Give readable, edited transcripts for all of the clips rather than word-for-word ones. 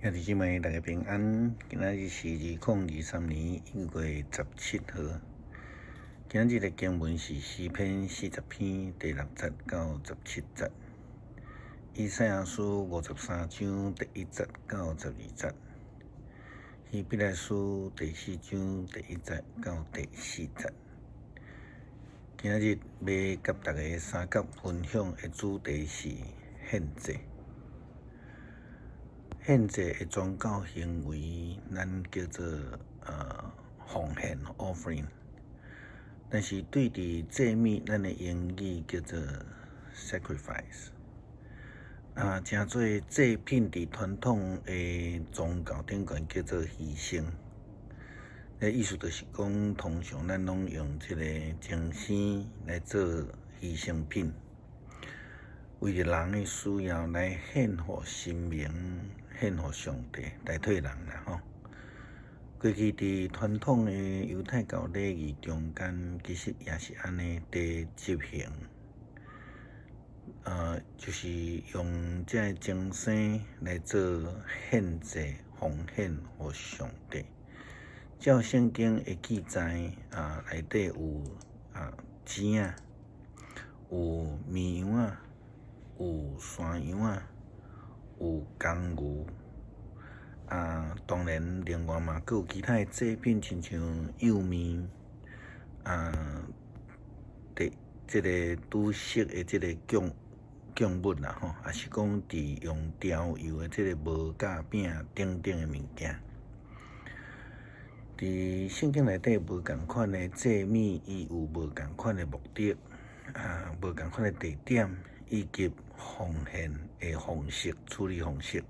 兄弟姊妹，大家平安。今仔日是2023年1月17號。今仔日的經文是詩篇40篇第6節到17節，以賽亞書53章第1節到12節，希伯來書第四章第一節到第四節。今仔日欲佮大家相佮分享的主題是獻祭。獻祭的宗教行為，咱叫做奉獻（offering）。但是對佇祭物，咱的英語叫做 sacrifice。啊，誠濟祭品佇傳統的宗教頂懸叫做犧牲。這意思就是講，通常咱攏用這個精牲來做犧牲品，為著人的需要來獻予神明，獻予上帝，代替人啦吼。過去佇傳統的猶太教禮儀中間，其實也是按呢佇執行。就是用這个精牲來做獻祭，奉獻予上帝。照聖經的記載，啊，內底有雞仔，有綿羊仔，有山羊仔，有公牛。啊，當然另外嘛，閣有其他的祭品，親像幼麵，啊，佇這个煮熟的這个穀物啦吼，抑是講佇用調油的這个無酵餅等等的物件。佇聖經內底無仝款的祭物，伊有無仝款的目的，啊，無仝款的地點，以及奉獻的方式、處理方式。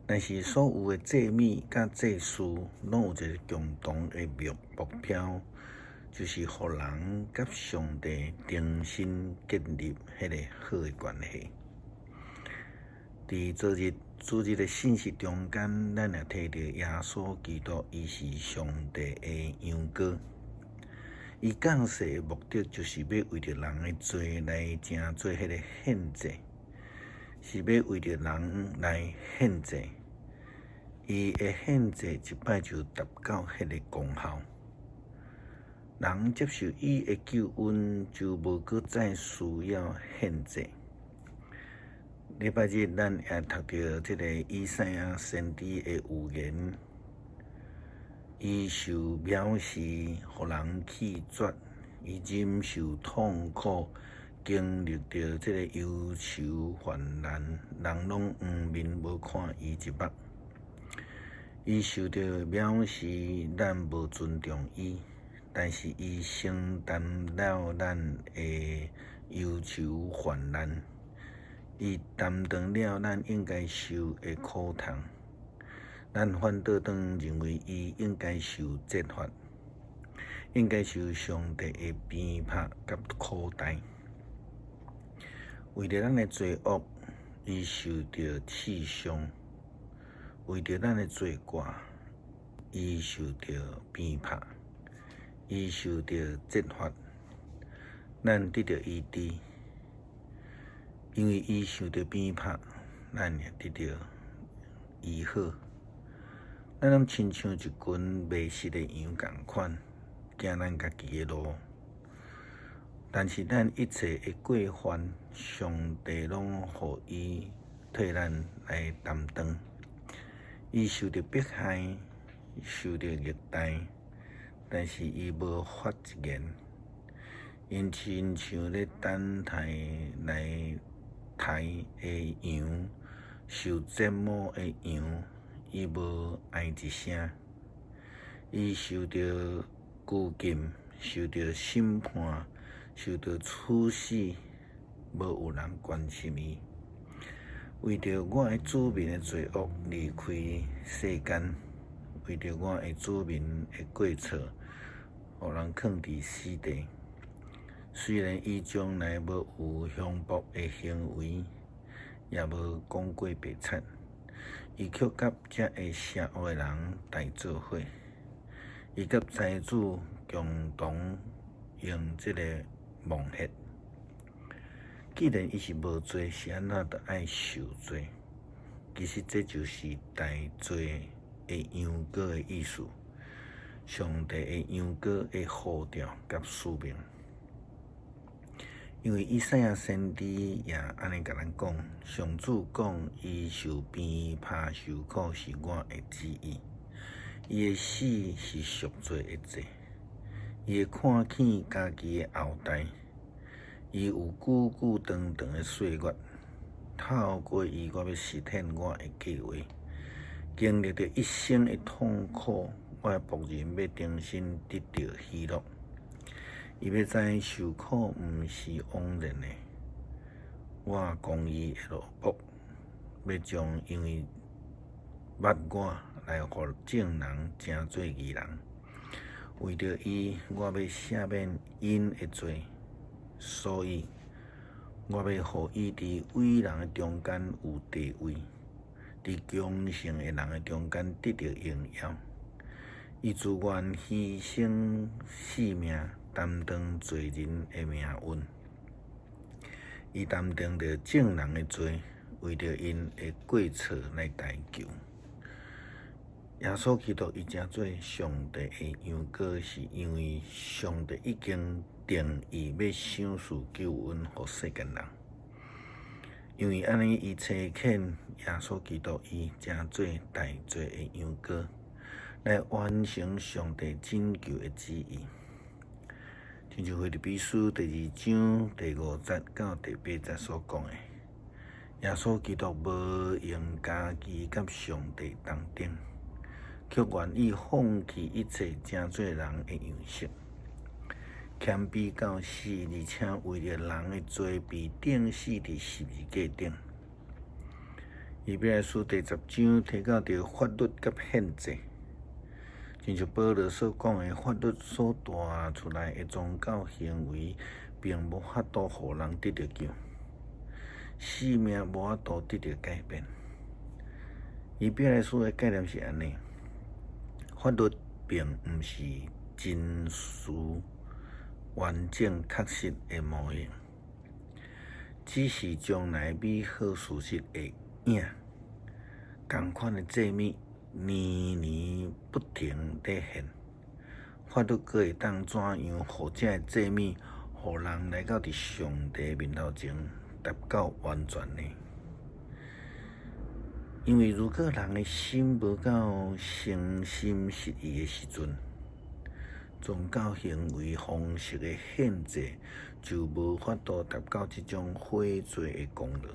但是所有的祭物佮祭司，攏有一个共同的目標，就是予人佮上帝重新建立彼个好的關係。佇昨日主日的信息中間，咱也提著耶穌基督，伊是上帝的羊羔。伊降世的目的，就是欲為著人的罪來成做彼个獻祭，是欲為著人來獻祭。伊的獻祭一擺就達到彼个功效。人接受伊的救恩，就無閣再需要獻祭。禮拜日咱也讀著這个以賽亞先知的預言，伊受藐視，予人棄絕，伊忍受痛苦，經歷著這個憂愁患難，人攏黃面無看伊一目。伊受著藐視，咱無尊重伊，但是伊承擔了咱的憂愁患難，伊擔當了咱應該受的苦痛。咱反倒轉認為伊應該受責罰，應該受上帝的鞭拍佮苦待。為著咱的罪惡，伊受著刺傷；為著咱的罪過，伊受著鞭拍，伊受著責罰。咱得著醫治，因為伊受著鞭拍，咱也得著醫好。咱攏親像一群迷失的羊仝款，行咱家己的路。但是咱一切的過犯，上帝攏予伊替咱來擔當。伊受著迫害，受著虐待，但是伊無發一言。𪜶親像咧等待來刣的羊，受折磨的羊，伊無哀一聲。伊受著拘禁，受著審判，受著處死，無有人關心伊。為著我的子民的罪惡離開世間，為著我的子民的過錯，予人囥佇死地。雖然伊從來無有凶暴的行為，也無講過白賊，伊卻佮遮个邪惡的人代做伙。伊佮財主共同用這个墓穴。既然伊是無罪，是按怎著愛受罪？其實這就是代罪的羊羔的意思。上帝的羊羔的呼召佮使命。因為以賽亞先知也按呢共咱講，上主講，伊受鞭拍受苦是我的旨意，伊的死是贖罪的祭，伊會看見家己的後代，伊有久久長長的歲月，透過伊，我欲實現我的計劃。經歷著一生的痛苦，我的僕人欲重新得著喜樂。伊欲知受苦毋是枉然的，我公義的奴僕欲將因為捌我來予眾人成做義人。為著伊，我欲赦免𪜶的罪，所以我欲予伊佇偉人的中間有地位，佇強盛的人的中間得著榮耀。伊自願犧牲性命，擔當罪人的命運。伊擔當著眾人的罪，為著𪜶的過錯來代求。耶穌基督伊成做上帝的羊羔，是因為上帝已經定意欲賞賜救恩予世間人。因為按呢，伊差遣耶穌基督伊成做代罪的羊羔，來完成上帝拯救的旨意。親像腓立比書第二章第五節到第八節所講的，耶穌基督無用家己佮上帝同等，卻願意放棄一切，成做人的樣式，謙卑到死，而且為著人的罪被釘死佇十字架頂。希伯來書第十章提到著法律佮獻祭。親像保羅所講的，法律所帶出來的宗教行為，並無法度予人得著救，生命無法度得著改變。希伯來書的概念是按呢，法律並毋是真實、完整、確實的模型，只是將來美好事實的影。仝款的祭物，年年不停咧獻，法律閣會當怎樣予這个祭物，予人來到佇上帝面頭前達到完全呢？因為如果人的心無夠誠心實意的時陣，宗教行為方式的獻祭就無法度達到這種悔罪的功能。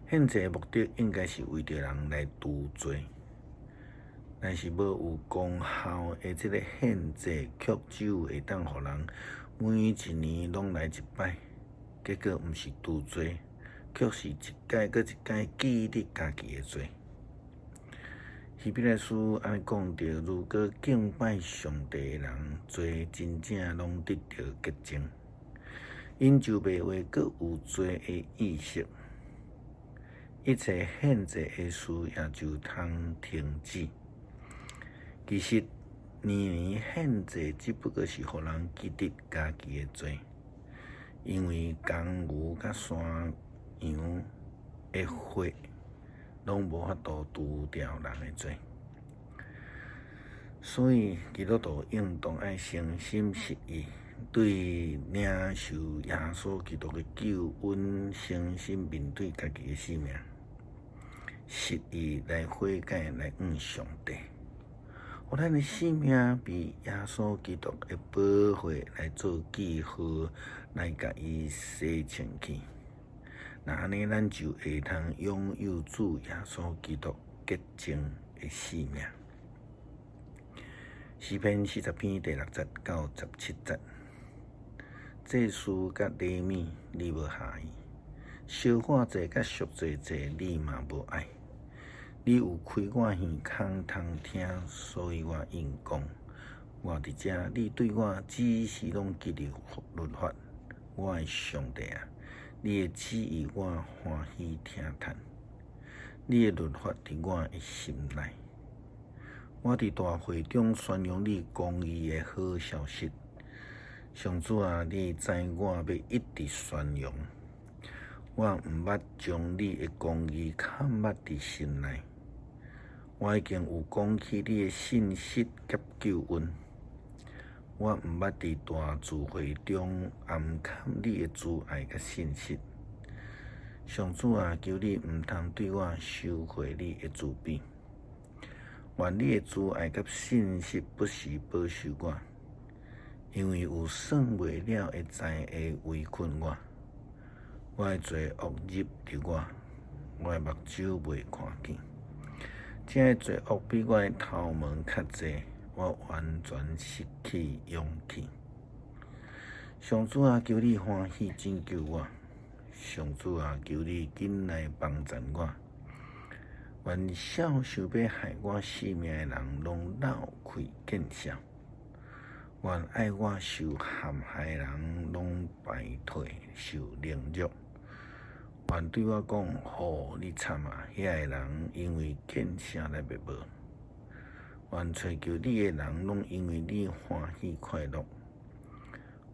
獻祭的目的應該是為著人來除罪，但是無有功效的這个獻祭，卻只有會當予人每一年攏來一擺，結果毋是除罪，卻是一擺閣一擺記得家己的罪。希伯來書按呢講著，如果敬拜上帝的人，罪真正攏得著潔淨，𪜶就袂會閣有罪的意識。一切獻祭的事也就通停止。其實年年獻祭只不過是予人記得家己的罪，因為公牛佮山羊的血攏無法度除掉人的罪，所以基督徒應當愛誠心實意，對領受耶穌基督的救恩，誠心面對家己的生命，實意來悔改，來向上帝，予咱的生命被耶穌基督的寶血來做記號，來共伊洗清去。若按呢，咱就會通擁有主耶穌基督潔淨的生命。詩篇四十篇第六節到十七節，祭司佮禮物你無合意，燒火祭佮贖罪祭你嘛無愛。你有開我耳孔通聽，所以我應講，我佇遮，你對我指示攏記佇律法。我的上帝啊，你的旨意我歡喜聽嘆，你的律法佇我的心內。我佇大會中宣揚你公義的好消息。上主啊，你知我欲一直宣揚。我毋捌將你的公義崁捌佇心內。我已經有講起你的信實佮救恩。我毋捌佇大聚會中掩崁你的慈愛佮信實。上主啊，求你毋通對我收回你的慈悲。願你的慈愛佮信實不時保守我，因為有算袂了的災禍圍困我。我的罪惡入佇我，我的目睭袂看見。這个罪惡比我的頭毛較濟，我完全失去勇氣。上主啊，求你歡喜拯救我！上主啊，求你緊來幫贊我！願痟想欲害我性命的人攏落氣見笑。願愛我受陷害的人攏敗退受凌辱。願對我講：吼，你慘啊！遐个人因為見聲來滅無。願揣求你的人攏因為你歡喜快樂。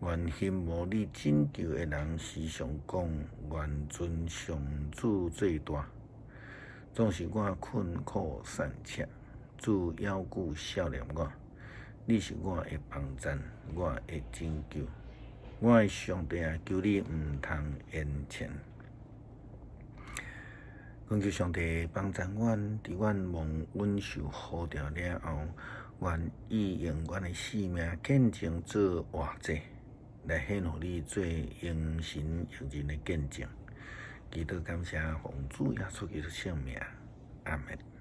願欣慕你拯救的人時常講：願尊上主做大。總是我困苦散赤，主猶久惜念我。你是我的幫贊，我的拯救，我的上帝啊！求你毋通延遲。懇求上帝幫贊阮，佇阮蒙恩受呼召了後，願意用阮的性命見證做活祭，來獻予你做榮神益人的見證。祈禱感謝奉主耶穌基督聖名，阿門。